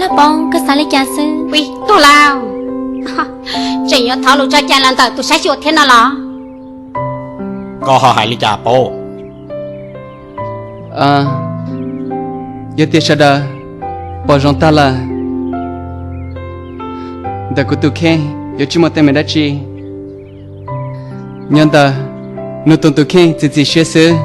Laj Paub, koj xav li cas xwb? Ui, tuag lauj, tseem yuav thov lus tso cai los ntawm tus saib xyuas thiab no los? Koj ho hais li cas Paub? Yog tias sawv daws pom zoo tag lawm, ntawm kuv tus kheej yuav tsis muaj teeb meem dab tsi. Nyob ntawm Nus Tus tus kheej txiav txim siab xwb.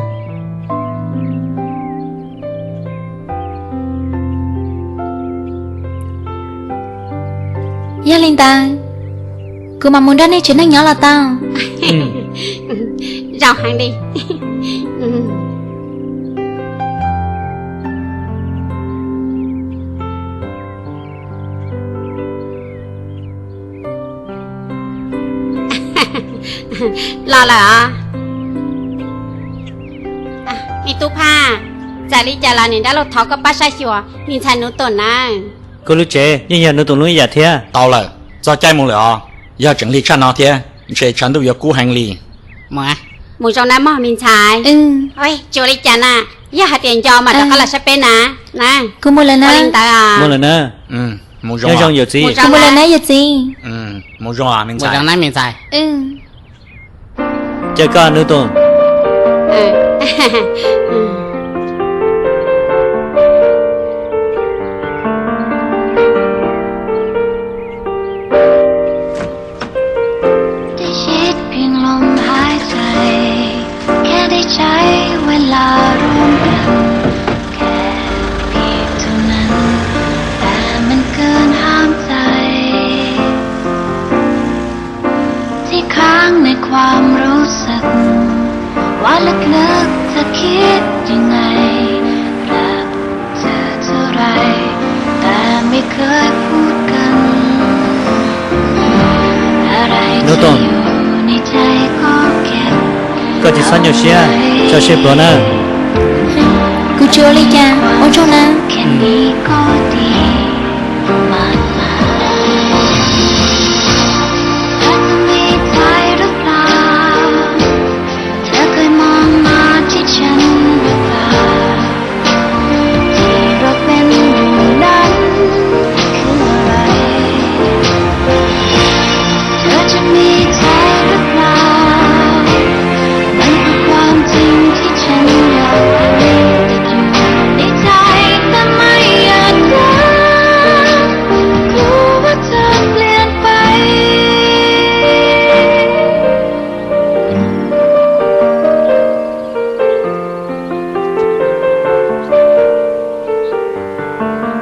Yog li ntawd, kuv mam mus nrog nej tsev neeg nyob los tau. Zoo heev li. Los lawm os. Me tub Phaj, txawm li cas los niam dab laug thov koj pab saib xyuas me ntxhais Nus Tus na. Kuv lub tsev yeej yog Nus Tus lub ib yam thiab. Tau lawm, txog caij mus lawm os. Yog tseem lig tshaj no thiab ntshe tshav ntuj yuav kub heev li. Mus zoo nawb mog me ntxhais. Tsis ua li cas na, yog hais tias nco mas rov qab los saib peb na. Kuv mus lawm na. Ua li ntawd. Mus lawm na. Nyob zoo yawm txiv. Kuv mus lawm na yawm txiv. Mus zoo me ntxhais. Caw koj Nus Tus. Nus Tus, koj tsis txhob nyuaj siab, tso siab pluav na. Kuv tsis ua li cas, ua tsaug na.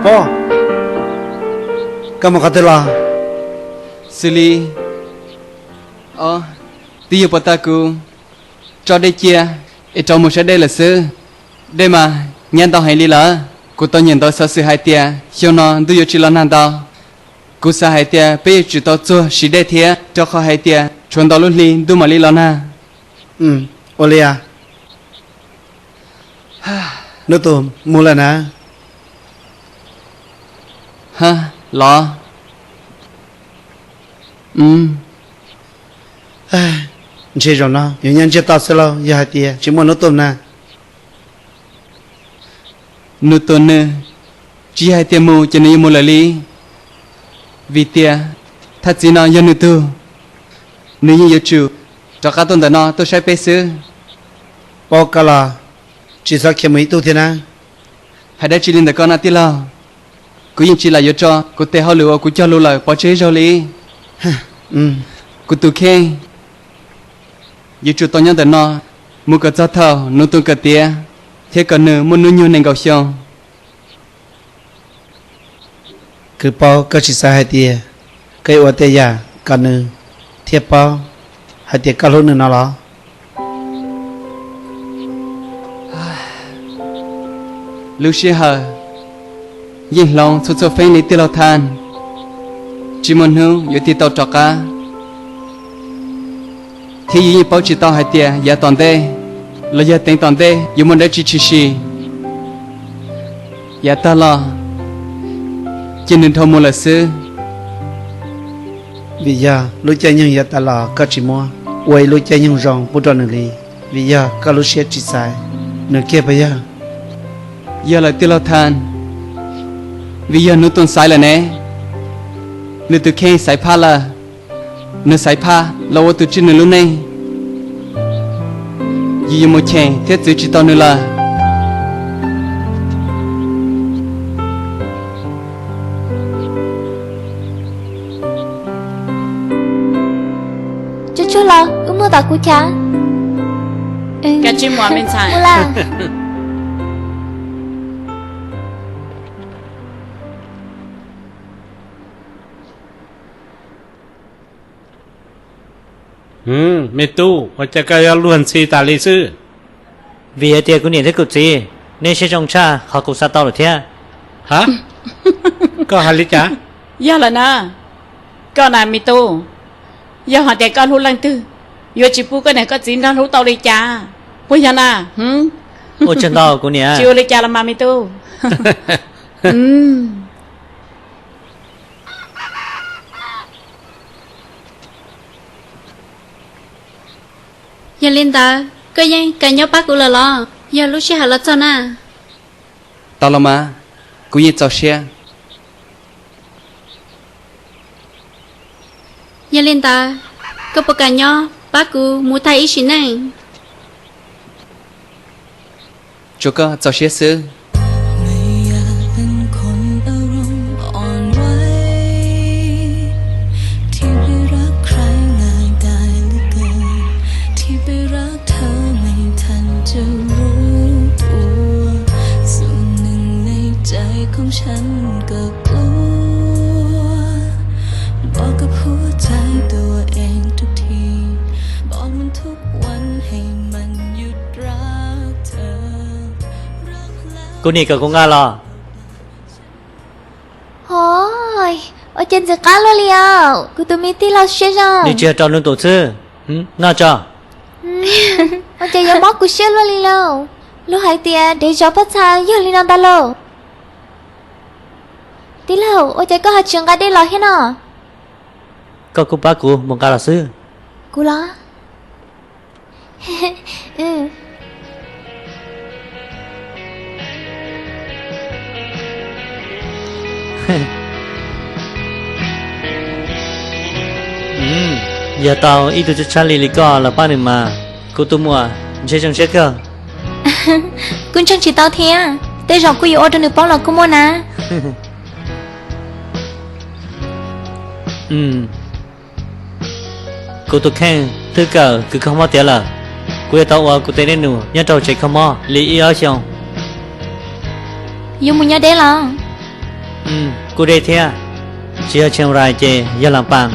Pog, koj mus qhov twg los? Xws li, o, twb yog puas tas kuv tso dej cia es rov mus saib dej lawm xwb. Dej mas nyab ntau heev li lawm. Kuv tau nyiam ntau xov xwm hais tias xyoo no ntuj yuav tsis los nag ntau. Kuv xav hais tias peb yuav tsum tau txuag siv dej thiab, rau qhov hais tias tshuav ntau lub hli ntuj mam li los nag. Ua li as. Nub tus mus lawm na. Los, ntshe zaum no yuav nyob ntsiag to xwb lauj, yog hais tias tsis muaj Nub tus na. Nub tus nws tsis yog hais tias mus ces nws yuav mus lawm li, vim tias thaj txiv no yog nws tug, nws yeej yuav tsum rov qab tuaj ntawm no tuaj saib peb xwb. Paub koj los tsis txhob khiav mus ib tug thiab na. Hais dab tsi li ntawm koj na tij laug? Kuv yeej tsis lam yuav tso kuv tes hauj lwm uas kuv cog lus lawm pov tseg ib zaug li. Kuv tus kheej yuav tsum tau nyob ntawm no mus kom txog thaum Nub tus kawm tiav thiab kom nws muaj hnub nyoog nees nkaum xyoo. Kuv paub koj tsis xav hais tias koj yuav ua tej yam kom nws thiaj paub hais tias koj hlub nws no los? Lub sij hawm yeej hloov txhua txhua feeb li tij laug Thaj, tsis muaj hnub yuav tig tau rov qab. Thiab yus yeej paub tsis tau hais tias yav tom ntej los yog teev tom ntej yuav muaj dab tsi tshwm sim. Yav tag los ces nws dhau mus lawm xwb. Vim yog lub caij nyoog yav tas los koj tsis muab ua ib lub caij nyoog zoo pub rau nws li, vim yog koj lub siab tsis xaiv nws kiag puas yog? Yog lawm tij laug Thaj, Vim yog Nuv Toom xaiv lawm ne, nws tus kheej xaiv phaj lawm, nws xaiv phaj los ua tus tswj nws lub neej, yus yuav mus cheem thiab txwv tsis tau nws lawm. Tsuag tsuag los wb mus tom kuv chaw. Koj tsis muaj me ntxhais. Me tub, ua cas koj yuav luag ntxhi tas li xwb? Vim hais tias kuv niam thiab kuv txiv, neb siab zoo tshaj qhov kuv xav tau lawm thiab. Ha, koj hais li cas? Yog lawm na, koj na me tub, yog hais tias koj hlub leej twg, yuav tsis pub koj niam koj txiv nrog hlub tau li cas, puas yog na? Ua tsaug ntau kuv niam. Tsis ua li cas los mas me tub. Yog li ntawd koj yeej kam nyob pab kuv lawm los? Yog lub sij hawm los txog na. Tau los mas, kuv yeej txaus siab. Yog li ntawd, koj puas kam nyob pab kuv mus tag ib sim neej? Tsuav koj txaus siab xwb. Kuv nim kom kuv nqa los. Hos, ua cas ntxim qab luaj li os, kuv tus me tij laug siab zoo. Nws tsis yog rau nws tus xwb, noj tso. Ua cas yuav mob kuv siab luaj li lauj? Luag hais tias dev zov pob txha yog li no ntag lauj. Tij laug, ua cas koj ho tsis nqa dej los thiab no? Koj kuj pab kuv mus nqa los xwb. Kuv los? Yog tau ib tug tshab tshab li li koj los pab nws mas, kuv tus muam ntshe zoo siab kawg. Kuv ntseeg tsis tau thiab, tej zaum kuj yuav ua rau nws poob los kuj muaj na. Kuv tus kheej twb kawm kws kho mob tiav lawm, kuv yuav tau ua kuv tej dej num nyob rau tsev kho mob li ib ob xyoos. Yuav mus nyob deb los? Kuj deb thiab, tsis yog Tshiav Rais ces yog Las Pas.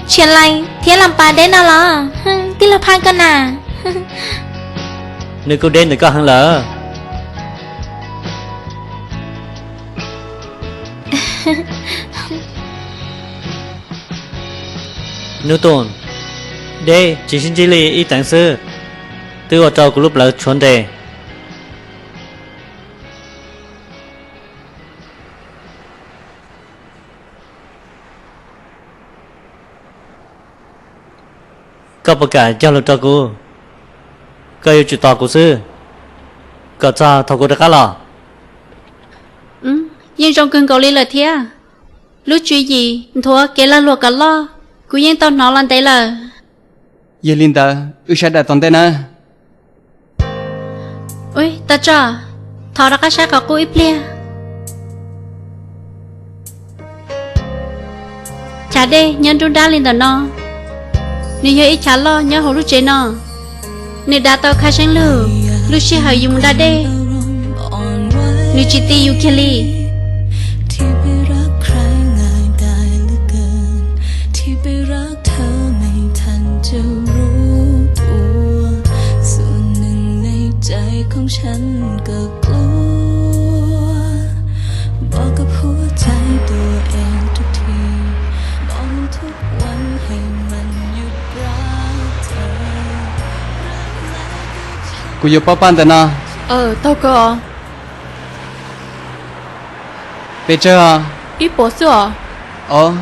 Tshiav Lais thiab Las Pas deb no los? Tij laug Phaj koj na, nws kuj deb ntawm koj heev lawm. Nub Toom, deb tsis sib ntsib li ib teev xwb, twb ua rau kuv lub plawv tshuav ntes. Koj puas kam cog lus rau kuv, koj yuav tsum tos kuv xwb, kom txog thaum kuv rov qab los? Yeej zoo kawg nkaus li lawm thiab. Lub tswv yim nthuav kev lag luam kom loj, kuv yeej tau hnov los ntev lawm. Yog li ntawd wb sawv daws tos ntej nawb. Tab tso, thov rov qab saib qhov qub ib pliag. Chav dej nyob nruab nrab li ntawm no, nws yog ib chav loj nyob hauv lub tsev no. Nws dav tau Khab Seeb Lug lub sij hawm yus mus da dej, nws tsis ti yus kiag li. Kuv yuav pab paj ntawm no. Taug kawg. Pes tsawg? Ib puas xwb os. Os.